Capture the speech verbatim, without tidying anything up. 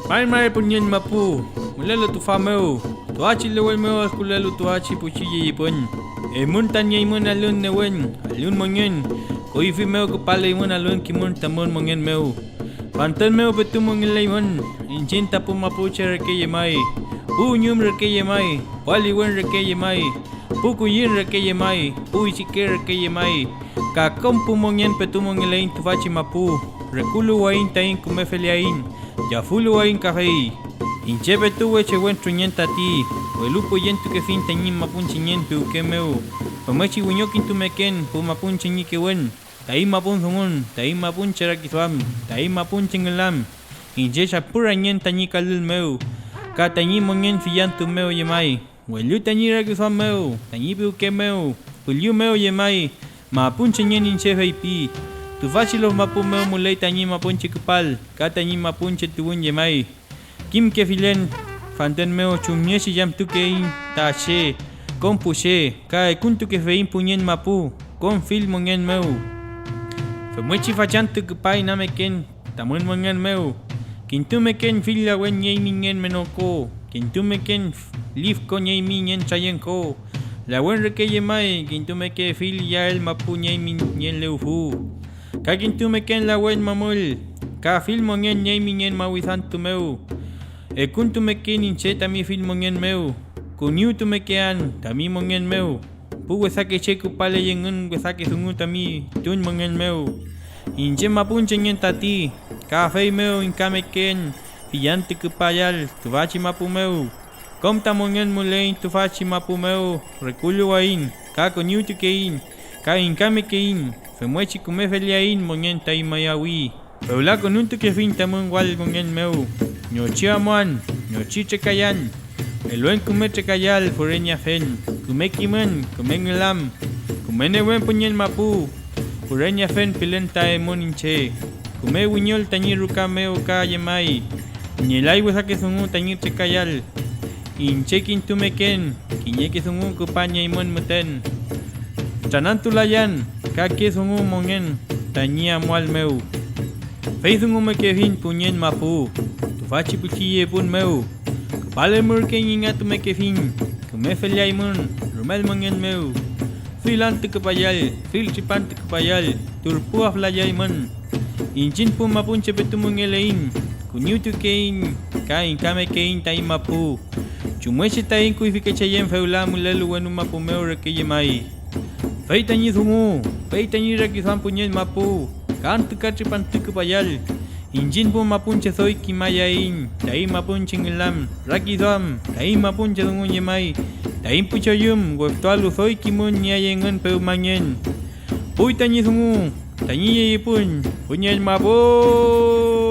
May may püñeñ mapu mülelu tüfa mew, tüfachi lewel mew adkülelu tüfachi pu che yeyipün. Eymün ta nieymün alün newen, alün mongen, kuyfi mew küpaleymün alün kimün tamün mongen mew. Fantün mew petu mongeleymün, iñchiñ ta pu mapuche reke yemay, pu üñüm reke yemay, pu aliwen reke yemay, pu kulliñ reke yemay, pu ichike reke yemay, ka kom pu mongen petu mongeleiñ tüfachi mapu. Rekuluwayiñ taiñ küme feleaiñ, yafüluwayiñ kafey. Iñche petu weche wentrungen tati, welu poyentukefiñ tañi mapuncheñen piwke mew, femngechi wiñokintumeken pu mapunche ñi kewen. Taiñ mapun dungun, taiñ mapunche rakiduam, taiñ mapunche ngülam, iñche chapürangen tañi kalül mew ka tañi mongen fill antü mew llemay, welu tañi rakiduam mew, tañi piwke mew, püllu mew llemay, mapunchengen iñche feypi. Tüfachi lof mapu mew müley tañi mapunche küpal ka tañi mapunche tuwün llemay. Kimkefilen, fantün mew chumngechi llamtukeiñ ta che, kom pu che, ka ekuntukefeiñ püñeñ mapu kom fill mongen mew. Femngechi fachantü küpay inameken tamün mongen mew. Kintumeken fill lawen nieymi ngen menoko, kintumeken lifko nieymi ngen trayenko, lawen reke llemay, kintumeke fill iyael mapu nieymi ngen lewfu. Ka kintumeken lawen mamüll, ka fill mongen nieymi ngen mawidantu mew. Ekuntumeken iñche tami fill mongen mew, kuñiwtumekean tami mongen mew. Pu wesake che küpaley engün wesake dungu tami tun mongen mew. Iñche mapunchengen tati, ka feymew ingkameken fill antü küpayal tüfachi mapu mew. Kom ta mongen müley tüfachi mapu mew, rekuluwayiñ ka kuñiwtukeiñ ka ingkamekeiñ, femngechi küme feleaiñ mongen ta imayawi. Fewla künuntukefiñ tamün wall mongen mew, ñochi amuan, ñochi trekayan, eluen küme trekayal füreneafen, küme kimün, küme ngülam, küme newen püñeñ mapu, füreneafen pilen ta eymün iñche. Küme wiñol tañi ruka mew ka llemay, ngelay wesake dungu tañi trekayal. Iñche kintumeken kiñeke dungu küpanieymün müten. Tranantulayan kake dungu mongen tañi amual mew. Fey dungumekefiñ püñeñ mapu tüfachi pichi yeyepun mew. Küpale mürke ngingatumekefiñ, küme feleaymün rumel mongen mew. Fill antü küpayal, fill tripantu küpayal, turpu aflayaymün. Iñchiñ pu mapunche petu mongeleiñ, kuñiwtukeiñ ka ingkamekeiñ taiñ mapu. Chumngechi taiñ kuyfike cheyem fewla mülelu wenu mapu mew reke llemay. Fey tañi dungu, fey tañi rakiduam püñeñ mapu, ka antü ka tripantu küpayal, iñchiñ pu mapunche doy kimayaiñ taiñ mapunche ngülam rakiduam, taiñ mapunche dungu llemay, taiñ pu choyüm weftualu doy kimün nieay engün pewmangen. Puy tañi dungu, tañi yeyipun, püñeñ mapu.